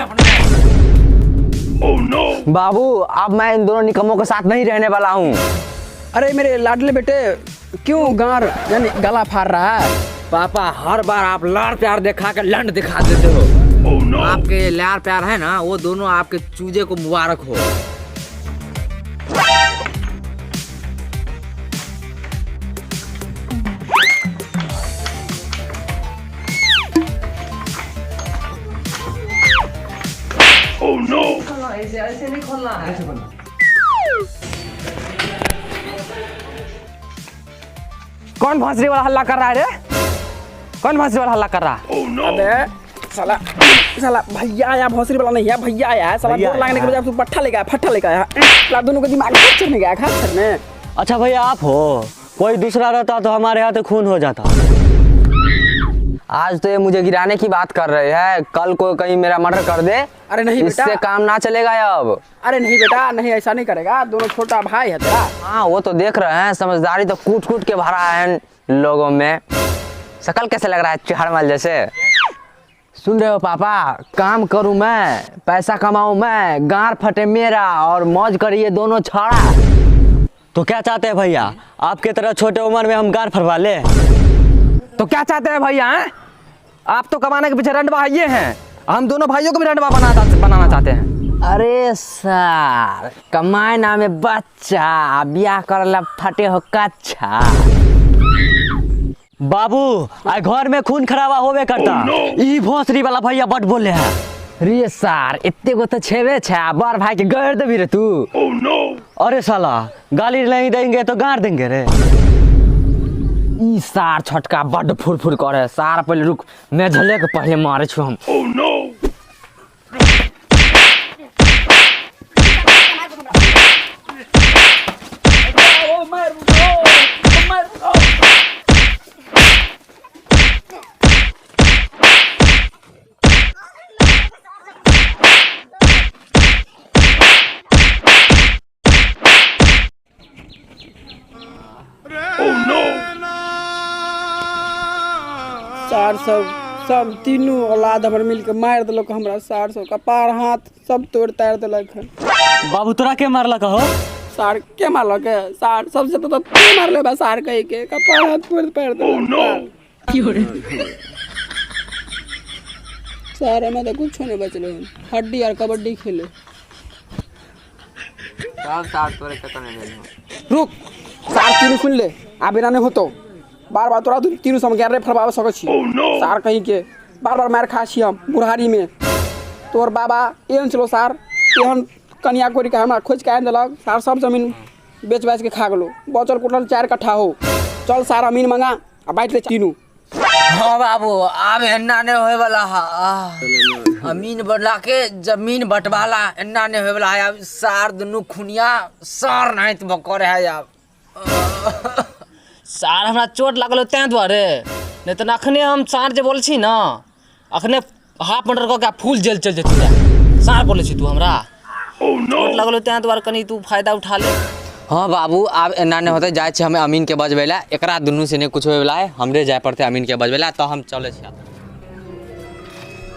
अपने। बाबू अब मैं इन दोनों निकम्मों के साथ नहीं रहने वाला हूँ। अरे मेरे लाडले बेटे, क्यों गार यानी गला फाड़ रहा है? पापा हर बार आप लाड़ प्यार दिखा के लंड दिखा देते हो। आपके ये लाड़ प्यार है ना, वो दोनों आपके चूजे को मुबारक हो। ऐसे ऐसे नहीं खोलना है। कौन भोसड़ी वाला हल्ला कर रहा है रे? कौन भोसड़ी वाला हल्ला कर रहा है? अबे साला साला भैया आया, भोसड़ी वाला नहीं है, भैया आया है साला। भैया गोर लागने के आया। बजाय तू पट्ठा लेके आया, फट्ठा लेके आया। साला दोनों के दिमाग खच्चर में गया, खच्चर में। अच्छा भैया आप हो, कोई दूसरा रहता तो हमारे यहाँ तो खून हो जाता। आज तो ये मुझे गिराने की बात कर रहे हैं, कल को कहीं मेरा मर्डर कर दे। अरे नहीं बेटा। इससे काम ना चलेगा अब। अरे नहीं बेटा नहीं, ऐसा नहीं करेगा, दोनों छोटा भाई है तेरा। हाँ वो तो देख रहे हैं, समझदारी तो कूट कूट के भरा है इन लोगों में। शकल कैसे लग रहा है, चुहाड़मल जैसे। सुन रहे हो पापा, काम करूँ मैं, पैसा कमाऊँ मैं, गार फटे मेरा और मौज करिए दोनों छाड़ा। तो क्या चाहते हैं भैया, आपके तरह छोटे उम्र में हम गार फरवा ले? तो क्या चाहते हैं भैया, हैं? आप तो कमाने के पीछे रंडवा ये हैं, हम दोनों भाइयों को भी रंडवा बनाना चाहते हैं। अरे सर कमाए नामे बच्चा, ब्याह कर ला फटे हो कच्चा। बाबू आ घर में खून खराबा होबे करता। ई भोसड़ी वाला भैया बड बोले है। रे सार एते गो तो छेबे छे, बड़ भाई के गैर देबी रे तू। अरे साला गाली नहीं देंगे तो गाड़ देंगे रे। ई सार छोटका बड फुरफुर करे सार, पहले रुक मैं झले के पहले मारे छु हम। सार सब सब तीनू औलाद हमर मिलके मारि देलक हमरा, सार सब कपार हाथ सब तोड़ ताड़ देलक हन। बाबू तोरा के मारलक हो? सार के मारलक है? सार सबसे तो तू मारले बा सार कहि के कपार हाथ तोड़ ताड़ देलक। सार हमें तो कुछो नहीं बचलो हन, हड्डी और कबड्डी खेले। सब सार तोरे चक्कर में भेल। रुक सार तीनू सुन ले, आ बिना नहीं होतो बार बार तोरा तीनू सम गैर फरबावे सकै छी। सार कहीं के बार बार मार खा छी हम बुढ़ारी में। तोर बाबा एहन छलो सार, एहन कनिया कोरी के हमरा खोज के आनि देलक सार, सब जमीन बेच बेच के खा गेलो, बचल कुटल 4 कट्ठा हो। चल सार अमीन मंगा आ बाँटि ले तीनू। हाँ बाबू आब एना नहीं होए वाला हा, अमीन बदला के जमीन बंटवाला एना नहीं होए वाला है। अब सार दुनू खुनिया सार नहीं तो बकर है। अब सार हमरा चोट लागल तें दुआरे, नहीं तो अखने हम सार जे बोल छी ना, अखने हाफ मर्डर कऽ के फूल जेल चल जेतू। सार बोले छी तू हमरा चोट लागल तें दुआरे, कनी तू फायदा उठा ले। हाँ बाबू आब एना नहीं होते, जाइ छी हमें अमीन के बजबै ला, एकरा दुनू से नहीं कुछ होए वाला है, हमरे जाय पड़ते अमीन के बजबै ला, तो हम चले छी।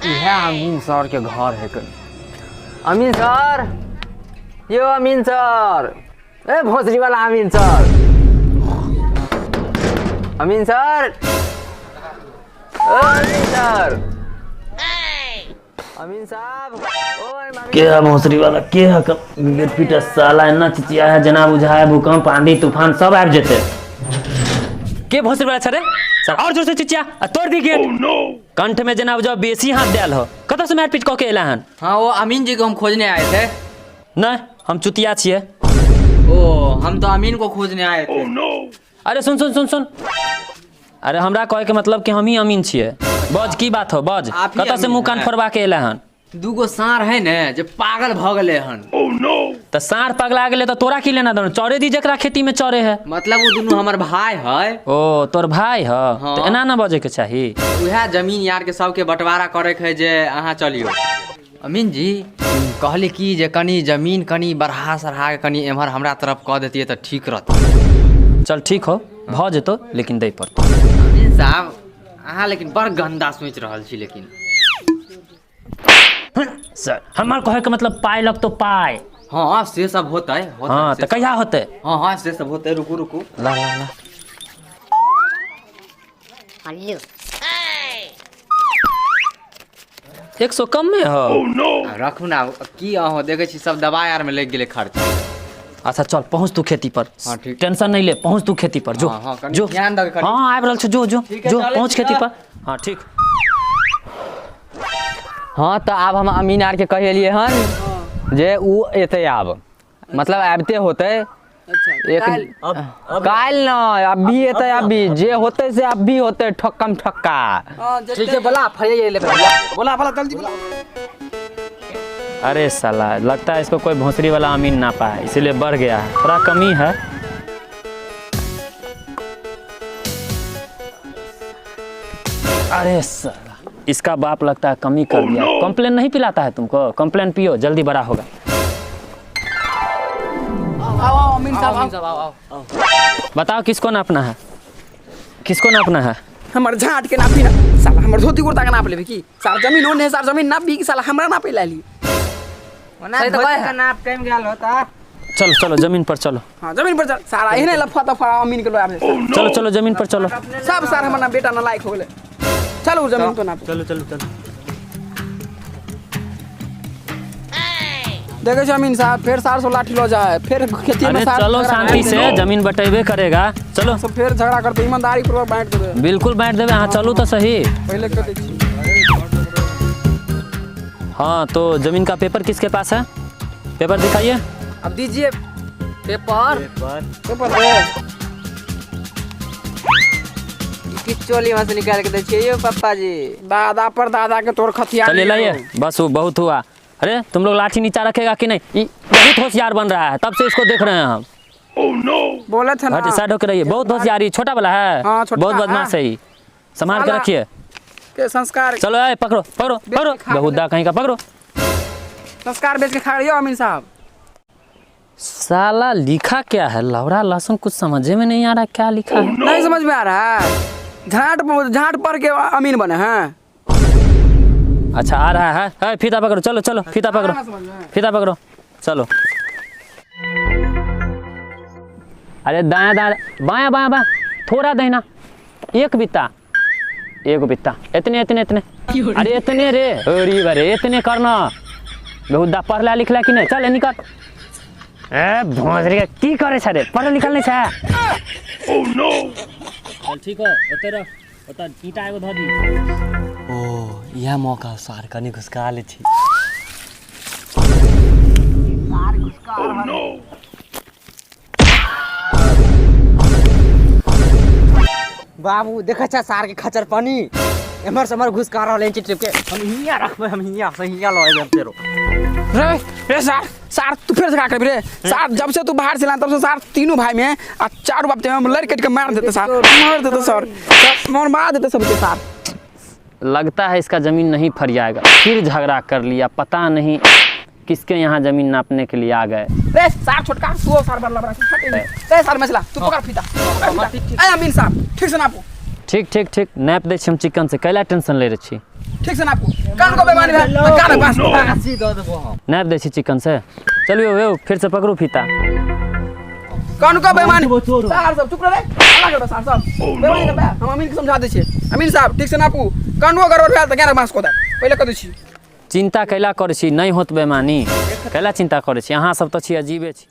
इहे अमीन सर के घर है। अमीन सर, यो अमीन सर, ए भोसड़ी वाला अमीन सर, अमीन सर, ओ अमीन सर, अमीन साहब, ओ के है भोसड़ी वाला, के है गेट पीटा साला एना चिचिया है जना बुझाए भूकंप आंधी तूफान सब आबि जेते। के भोसड़ी वाला छे रे? सर और जोर से चिचिया आ तोड़ दी गेट। कंठ में जना बुझाओ बेसी हाथ देल हो, कतऽ से मारपीट कऽ के एला हन? हाँ वो अमीन जी को हम खोजने आए थे। नहीं हम चुतिया छिए। ओ हम तो अमीन को खोजने आए थे। अरे सुन सुन सुन सुन, अरे हमरा कहे के मतलब कि हम ही अमीन छिए। बज की बात हो बज, कतऽ से मुँह कान फोड़वा के एला हन? दूगो साँढ़ है ने जे पागल भ गेले हन। त साँढ़ पगला गेले त तोरा की लेना देना, चरे दी जकरा खेती में चरे है। मतलब वो दुनू हमर भाई है। ओ तोर भाई है। हाँ। त एना ना बजे के चाही। उएह जमीन यार के सबके बंटवारा करे के है जे अहाँ चलियो। अमीन जी कहली कि जे कनी जमीन कनी बढ़ा सढ़ा के कनी एम्हर हमरा तरफ कऽ देतियै तऽ ठीक रहतै। चल ठीक हो भऽ जेतौ, लेकिन दै पड़तौ। अमीन साहब अहाँ लेकिन बड़ गंदा सोचि रहल छी। लेकिन सर हमर कहे के मतलब पाइ लगतो पाइ। हाँ से सब होतै, होतै। हाँ से तऽ कहिया होतै? हाँ हाँ से सब होतै, रुकू रुकू। ला ला ला। 100 कम में हो। रखू ना, की अहाँ देखै छी सब दबाइ आर में लागि गेलै खर्च। अच्छा चल पहुँच तू खेती पर। हाँ, ठीक। टेंशन नहीं ले, पहुँच तू खेती पर, जो। हाँ, हाँ, कनी जो। ध्यान दऽ के कनी। हाँ आबि रहल छौ, जो जो ठीक है, जो चलै पहुँच छी खेती तऽ। पर। हाँ ठीक। हाँ तऽ आब हम अमीन आरके कहि एलियै हन जे उ एतै आब, मतलब आबिते होतै। एक काल्हि न अभी एतै, अभी जे होतै से अभी होतै, ठक्कम ठक्का। ठीक है बोला फरियाइए ले, बोला बोला जल्दी बोला। अरे साला लगता है इसको कोई भोसड़ी वाला अमीन नापा है, इसीलिए बढ़ गया है, थोड़ा कमी है। अरे साला इसका बाप लगता है कमी कर दिया। कंप्लेन नहीं पिलाता है तुमको? कंप्लेन पियो जल्दी बड़ा होगा। आओ अमीन साहब आओ। बताओ किसको नापना है, किसको नापना है? हमर झाट के नापी ना साला, हमर धोती कुर्ता के नाप लेबे की साला? जमीन ओने साला जमीन नापी की साला हमरा नापे लाली? सही तो कहे। नाप टाइम गेल होता। चलो चलो जमीन पर चलो। हाँ जमीन पर चल साला, एहने लफा तफा अमीन के लो आबे। चलो चलो जमीन पर चलो। सब सार हमर ना बेटा ना लायक हो गेले। चलो जमीन पर नाप। चलो चलो चलो। देखे छी अमीन साहब फेर सार सो लाठी लो जाए, फिर खेती में अरे सार चलो झगड़ा शांति करते। से जमीन बटेबे करेगा, चलो। सब फिर झगड़ा करते, ईमानदारी पूर्वक बांट देबे। बिल्कुल बांट देबे, अहाँ चलू तो सही। पहले कर दै छी। हाँ तो जमीन का पेपर किसके पास है? पेपर दिखाइए। अब दीजिए पेपर। पेपर दे। किस चोली में से निकाल के दै छियै यौ पप्पा जी? दादा पर दादा के तोर खतिया। चलिए लाइए, बस वो बहुत हुआ। अरे तुम लोग लाठी नीचा रखेगा कि नहीं? ये बहुत होशियार बन रहा है, तब से इसको देख रहे हैं हम। बोले थे ना। हट, साइड होकर रहिए, बहुत होशियारी, छोटा वाला है। हाँ, छोटा बहुत बदमाश है ये, संभाल के रखिए। के संस्कार। चलो ए पकड़ो पकड़ो पकड़ो, बहुत दा कहीं का पकड़ो। संस्कार बेच के खा रही हो अमीन साहब। साला लिखा क्या है, लौरा लहसुन, कुछ समझे में नहीं आ रहा क्या लिखा है। नहीं समझ में आ रहा है, झाट झाट पर के अमीन बने हैं। अच्छा आ रहा है, है फीता पकड़ो, चलो चलो फीता पकड़ो, फीता पकड़ो, चलो। अरे दाया दाया बाया बाया बाया, थोड़ा दाहिना, एक बित्ता, एक बित्ता, इतने इतने इतने, अरे इतने रे, अरे अरे इतने करना। बहुत दा पढ़ला लिखला कि नहीं? चल निकल। ए भोसड़ी की करे छ रे, पढ़ल लिखल नहीं छ? चल ठीक हो, ओते रह, ओता ईटा एगो धऽ दी। ओ इएह मौका सार कनी घुसका लै छी। बाबू देखै छ सार के खचर पानी एम्हर से एम्हर घुसका रहल है टिप के। हम हियाँ रखबै, हम हियाँ से हियाँ लऽ एबै फेरो। रे रे सार सार तू फिर से का करबी रे सार? जब से तू बाहर से ला तब से सार तीनों भाई में आ चारू बाप ते हम लड़ कट के मार देते सार, मार देते सर, सब मार देते सबके सार। लगता है इसका जमीन नहीं फरियाएगा, फिर झगड़ा कर लिया, पता नहीं किसके यहाँ जमीन नापने के लिए आ गए। रे सार छोटका तू सार बरला बरला रे सार मसला तू पकड़ फीता, ए अमीन साहब ठीक से नापू। ठीक ठीक ठीक नाप दै छी हम चिकन से, कैला टेंशन ले रहे छी? ठीक से नापू, कान को बेमानी भेल त कान पास फांसी दऽ देबो हम। नाप दै छी चिकन से। चलियो यौ फिर से पकड़ू फीता। कान को बेमानी सार सब चुप रह रे, अल्लाह करबे सार सब बेमानी करबे। हम अमीन के समझा दै छी, अमीन साहब ठीक से नापू, कान को गड़बड़ भेल त 11 मास को दे पहिले कह दै छी। चिंता कैला करै छी, नहीं होत बेमानी, कैला चिंता करै छी? अहाँ सब तऽ छी अजीबे छी।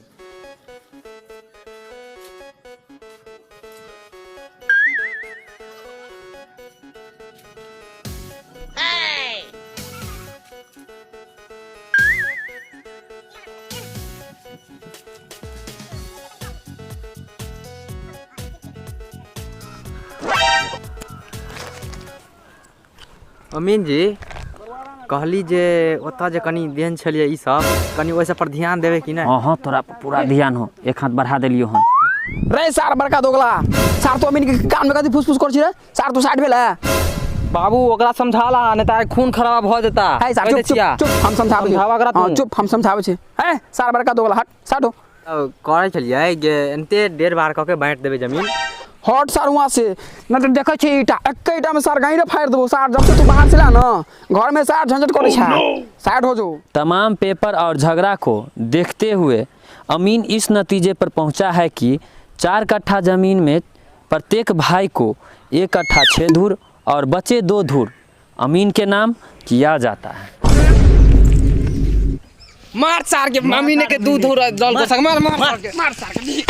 अमीन जी कहली जे ओतऽ जे कनी देन छलियै ई सब, कनी ओहि सब पर ध्यान देबै कि नहि? हाँ हाँ तोरा पर पूरा ध्यान हो, एक हाथ बढ़ा देलियो हन। रे सार बड़का दोगला सार, तो अमीन के कान में कथी फुसफुस कर छी रे सार? तू साइड भेल है बाबू, ओकरा समझाला नहीं तऽ खून खराब भऽ जेता। है सार चुप चुप चुप, हम समझाबै छी। समझावा हां चुप, हम समझाबै छी। है सार बड़का दोगला, हट साइड हो। करै छलियै जे एनते 1.5 बार कऽ के बाँटि देबै जमीन। हट सार वहाँ से, न तऽ देखै छी ईटा एके ईटा में सार गाँव फाड़ि देबो सार। जब से तू बाहर से ला न घर में सार झंझट करै छै, साइड हो जो। तमाम पेपर और झगड़ा को देखते हुए अमीन इस नतीजे पर पहुंचा है कि 4 कट्ठा जमीन में प्रत्येक भाई को 1 कट्ठा 6 धूर और बचे 2 धूर अमीन के नाम किया जाता है। मार सार के अमीन के 2 धूर दल को संग मार मार सार के मार सार के।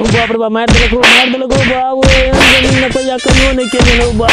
बाप रे बाप, मार देलको, मार देलको बाबू, एहन जमीन न पैया कहियो नहीं के देलको बा।